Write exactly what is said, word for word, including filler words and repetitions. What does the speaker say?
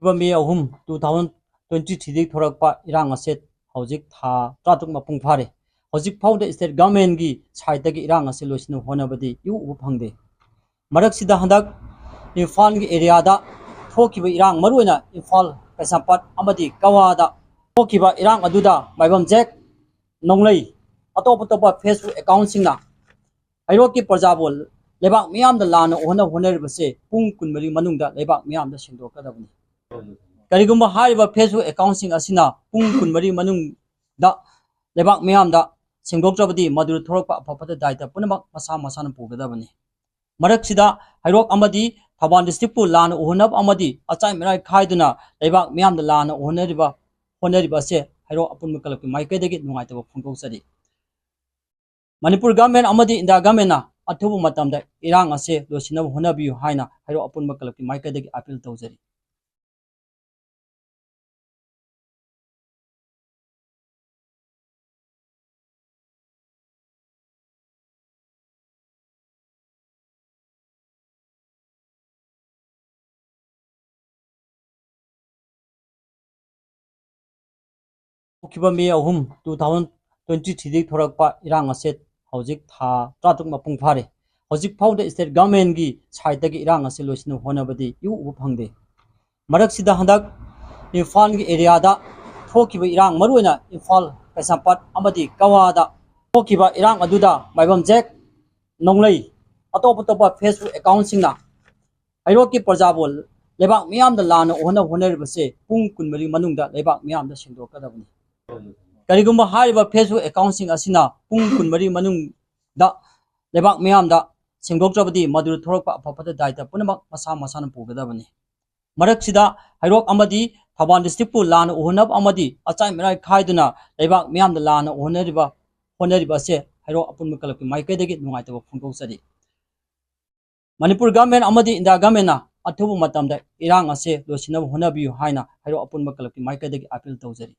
ꯍꯧꯈꯤꯕ ꯃꯦ ꯑꯍꯨꯝ, two thousand twenty threeꯗꯒꯤ ꯊꯣꯔꯛꯄ ꯏꯔꯥꯡ ꯑꯁꯦ ꯍꯧꯖꯤꯛ ꯊꯥ ꯇꯔꯥꯇꯔꯨꯛ ꯃꯄꯨꯡ ꯐꯥꯔꯦ꯫ ꯍꯧꯖꯤꯛ ꯐꯥꯎꯗ state governmentꯀꯤ sideꯇꯒꯤ ꯏꯔꯥꯡ ꯑꯁꯦ ꯂꯣꯏꯁꯤꯟꯅꯕ ꯍꯣꯠꯅꯕꯗꯤ ꯏꯎ ꯎꯕ ꯐꯪꯗꯦ꯫ ꯃꯔꯛꯁꯤꯗ ꯍꯟꯗꯛ ꯏꯝꯐꯥꯜꯒꯤ areaꯗ ꯊꯣꯛꯈꯤꯕ ꯏꯔꯥꯡ, ꯃꯔꯨꯑꯣꯏꯅ ꯏꯝꯐꯥꯜ, ꯀꯩꯁꯥꯝꯄꯥꯠ ꯑꯃꯗꯤ ꯀꯋꯥꯗ ꯊꯣꯛꯈꯤꯕ ꯏꯔꯥꯡ ꯑꯗꯨꯗ ꯃꯥꯏꯕꯝ ꯖꯦꯛ, ꯅꯣꯡꯂꯩ, ꯑꯇꯣꯞ ꯑꯇꯣꯞꯄ Facebook accountꯁꯤꯡꯅ ꯍꯩꯔꯣꯛꯀꯤ ꯄ꯭ꯔꯖꯥꯕꯨ ꯂꯩꯕꯥꯛ ꯃꯤꯌꯥꯝꯗ ꯂꯥꯟꯅ ꯎꯍꯟꯅꯕ ꯍꯣꯠꯅꯔꯤꯕꯁꯦ ꯄꯨꯡ ꯀꯨꯟꯃꯔꯤ ꯃꯅꯨꯡꯗ ꯂꯩꯕꯥꯛ ꯃꯤꯌꯥꯝꯗ ꯁꯦꯡꯗꯣꯛꯀꯗꯕꯅꯤ꯫ ꯀꯔꯤꯒꯨꯝꯕ ꯍꯥꯏꯔꯤꯕ Facebook accountꯁꯤꯡ ꯑꯁꯤꯅ ꯄꯨꯡ ꯀꯨꯟꯃꯔꯤ ꯃꯅꯨꯡꯗ ꯂꯩꯕꯥꯛ ꯃꯤꯌꯥꯝꯗ ꯁꯦꯡꯗꯣꯛꯇ꯭ꯔꯕꯗꯤ ꯃꯗꯨꯗ ꯊꯣꯛꯂꯛꯄ ꯑꯐ ꯐꯠꯇ ꯗꯥꯏꯇ ꯄꯨꯝꯅꯃꯛ ꯃꯁꯥ ꯃꯁꯥꯅ ꯄꯨꯒꯗꯕꯅꯤ꯫ ꯃꯔꯛꯁꯤꯗ ꯍꯩꯔꯣꯛ ꯑꯃꯗꯤ ꯊꯧꯕꯥꯜ districtꯄꯨ ꯂꯥꯟꯅ ꯎꯍꯟꯅꯕ ꯑꯃꯗꯤ ꯑꯆꯥꯏ ꯃꯤꯔꯥꯏ ꯈꯥꯏꯗꯨꯅ ꯂꯩꯕꯥꯛ ꯃꯤꯌꯥꯝꯗ ꯂꯥꯟꯅ ꯎꯍꯟꯅꯔꯤꯕ, ꯍꯣꯠꯅꯔꯤꯕ ꯑꯁꯦ ꯍꯩꯔꯣꯛ ꯑꯄꯨꯟꯕ clubꯀꯤ ꯃꯥꯏꯀꯩꯗꯒꯤ ꯅꯨꯡꯉꯥꯏꯇꯕ ꯐꯣꯡꯗꯣꯛꯆꯔꯤ꯫ ꯃꯅꯤꯄꯨꯔ government ꯑꯃꯗꯤ ꯏꯟꯗꯤꯌꯥ governmentꯅ ꯑꯊꯨꯕ ꯃꯇꯝꯗ ꯏꯔꯥꯡ ꯑꯁꯦ ꯂꯣꯏꯁꯤꯟꯅꯕ ꯍꯣꯠꯅꯕꯤꯌꯨ ꯍꯥꯏꯅ ꯍꯩꯔꯣꯛ ꯑꯄꯨꯟꯕ clubꯀꯤ ꯃꯥꯏꯀꯩꯗꯒꯤ appeal ꯇꯧꯖꯔꯤ꯫ ꯍꯧꯈꯤꯕ ꯃꯦ ꯑꯍꯨꯝ, two thousand twenty threeꯗꯒꯤ ꯊꯣꯔꯛꯄ ꯏꯔꯥꯡ ꯑꯁꯦ ꯍꯧꯖꯤꯛ ꯊꯥ ꯇꯔꯥꯇꯔꯨꯛ ꯃꯄꯨꯡ ꯐꯥꯔꯦ꯫ ꯍꯧꯖꯤꯛ ꯐꯥꯎꯗ state governmentꯀꯤ sideꯇꯒꯤ ꯏꯔꯥꯡ ꯑꯁꯦ ꯂꯣꯏꯁꯤꯟꯅꯕ ꯍꯣꯠꯅꯕꯗꯤ ꯏꯎ ꯎꯕ ꯐꯪꯗꯦ꯫ ꯃꯔꯛꯁꯤꯗ ꯍꯟꯗꯛ ꯏꯝꯐꯥꯜꯒꯤ areaꯗ ꯊꯣꯛꯈꯤꯕ ꯏꯔꯥꯡ, ꯃꯔꯨꯑꯣꯏꯅ ꯏꯝꯐꯥꯜ, ꯀꯩꯁꯥꯝꯄꯥꯠ ꯑꯃꯗꯤ ꯀꯋꯥꯗ ꯊꯣꯛꯈꯤꯕ ꯏꯔꯥꯡ ꯑꯗꯨꯗ ꯃꯥꯏꯕꯝ ꯖꯦꯛ, ꯅꯣꯡꯂꯩ, ꯑꯇꯣꯞ ꯑꯇꯣꯞꯄ Facebook accountꯁꯤꯡꯅ ꯍꯩꯔꯣꯛꯀꯤ ꯄ꯭ꯔꯖꯥꯕꯨ ꯂꯩꯕꯥꯛ ꯃꯤꯌꯥꯝꯗ ꯂꯥꯟꯅ ꯎꯍꯟꯅꯕ ꯍꯣꯠꯅꯔꯤꯕꯁꯦ ꯄꯨꯡ ꯀꯨꯟꯃꯔꯤ ꯃꯅꯨꯡꯗ ꯂꯩꯕꯥꯛ ꯃꯤꯌꯥꯝꯗ ꯁꯦꯡꯗꯣꯛꯀꯗꯕꯅꯤ꯫ ꯀꯔꯤꯒꯨꯝꯕ ꯍꯥꯏꯔꯤꯕ Facebook accountꯁꯤꯡ ꯑꯁꯤꯅ ꯄꯨꯡ ꯀꯨꯟꯃꯔꯤ ꯃꯅꯨꯡꯗ ꯂꯩꯕꯥꯛ ꯃꯤꯌꯥꯝꯗ ꯁꯦꯡꯗꯣꯛꯇ꯭ꯔꯕꯗꯤ ꯃꯗꯨꯗ ꯊꯣꯛꯂꯛꯄ ꯑꯐ ꯐꯠꯇ ꯗꯥꯏꯇ ꯄꯨꯝꯅꯃꯛ ꯃꯁꯥ ꯃꯁꯥꯅ ꯄꯨꯒꯗꯕꯅꯤ꯫ ꯃꯔꯛꯁꯤꯗ ꯍꯩꯔꯣꯛ ꯑꯃꯗꯤ ꯊꯧꯕꯥꯜ districtꯄꯨ ꯂꯥꯟꯅ ꯎꯍꯟꯅꯕ ꯑꯃꯗꯤ ꯑꯆꯥꯏ ꯃꯤꯔꯥꯏ ꯈꯥꯏꯗꯨꯅ ꯂꯩꯕꯥꯛ ꯃꯤꯌꯥꯝꯗ ꯂꯥꯟꯅ ꯎꯍꯟꯅꯔꯤꯕ, ꯍꯣꯠꯅꯔꯤꯕ ꯑꯁꯦ ꯍꯩꯔꯣꯛ ꯑꯄꯨꯟꯕ clubꯀꯤ ꯃꯥꯏꯀꯩꯗꯒꯤ ꯅꯨꯡꯉꯥꯏꯇꯕ ꯐꯣꯡꯗꯣꯛꯆꯔꯤ꯫ ꯃꯅꯤꯄꯨꯔ government ꯑꯃꯗꯤ ꯏꯟꯗꯤꯌꯥ governmentꯅ ꯑꯊꯨꯕ ꯃꯇꯝꯗ ꯏꯔꯥꯡ ꯑꯁꯦ ꯂꯣꯏꯁꯤꯟꯅꯕ ꯍꯣꯠꯅꯕꯤꯌꯨ ꯍꯥꯏꯅ ꯍꯩꯔꯣꯛ ꯑꯄꯨꯟꯕ clubꯀꯤ ꯃꯥꯏꯀꯩꯗꯒꯤ appeal ꯇꯧꯖꯔꯤ꯫